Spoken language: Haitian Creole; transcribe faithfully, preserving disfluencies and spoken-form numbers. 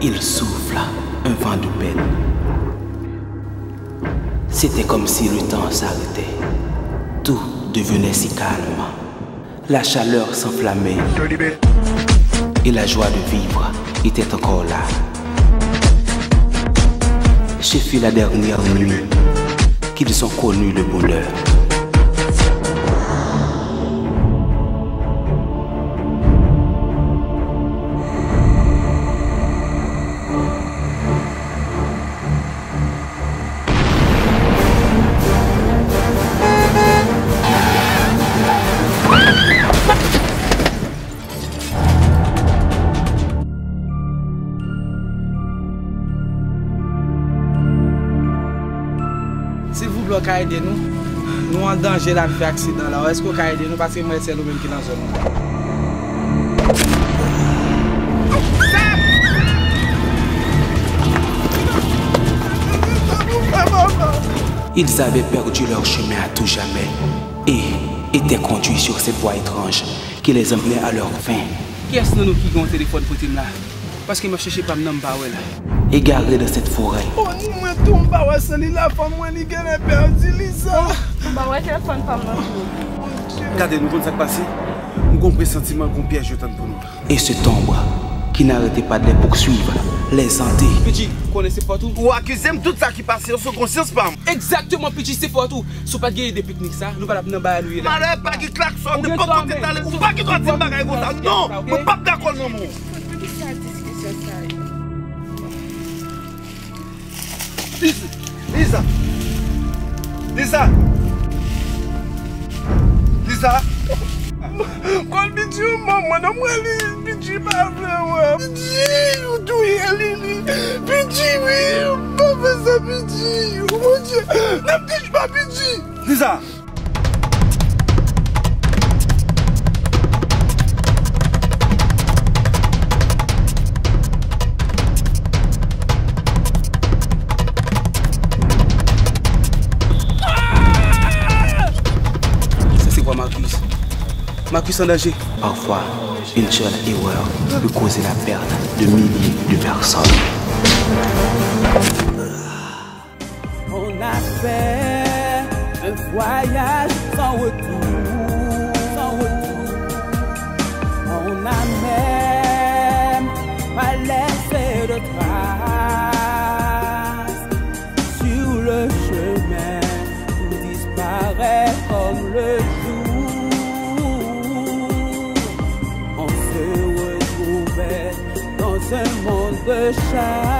Il souffla un vent de peine. C'était comme si le temps s'arrêtait. Tout devenait si calme. La chaleur s'enflammait. Et la joie de vivre était encore là. Ce fut la dernière nuit qu'ils ont connu le bonheur. Silvouplè, w ka ede nou? Nou an danje la, n fè aksidan la. Èske w ka ede nou? Paske m wè sèl ou menm ki nan zòn nan. Ils avaient perdu leur chemin à tout jamais et étaient conduits sur cette voie étrange qui les emmenait à leur fin. Kiyès nan nou ki gen yon telefòn pote m la? Paske m ap chèche pa m nan, m pa wè l. Égarés dans cette forêt. Oh, mwen tou, m pa wè selila fanm mwen, li genlè pèdi li sa. M pa wè telefòn pa m nan tou. Gade, nou konn sa k pase? M gon presantiman gon pyèj yo tann pou nou la. Et cette ombre qui n'arrêtait pas de les poursuivre les hantait. Pidji, konnen se fòt ou. Ou akize m tout sa ki pase yo sou konsyans pa m. Egzakteman, Pidji, se fòt ou. Si w pa t gen ide piknik sa, nou pa t ap nan bagay nou ye la. Malè pa gen klaksòn, nenpòt kote t ale, ou pa gen dwa di m bagay konsa. Non, mwen p ap dakò l nan men w. Poukisa diskisyon sa yo? Liza! Liza! Liza! Kòl Pidji, manman, non, mwen li, Pidji pa vle wè. Pidji, ou touye li, li. Pidji, wi, ou pa fè sa, Pidji. Ou Bondye, n ap touch pa Pidji. Liza! Sa se vwa Marcus. Marcus an danje. Parfois, une seule erreur peut causer la perte de milliers de personnes. On a fait un voyage sans retour, sans retour. On n'a même pas laissé de traces sur le chemin, tout disparaît comme le jour. On se retrouvait dans un monde de chaos.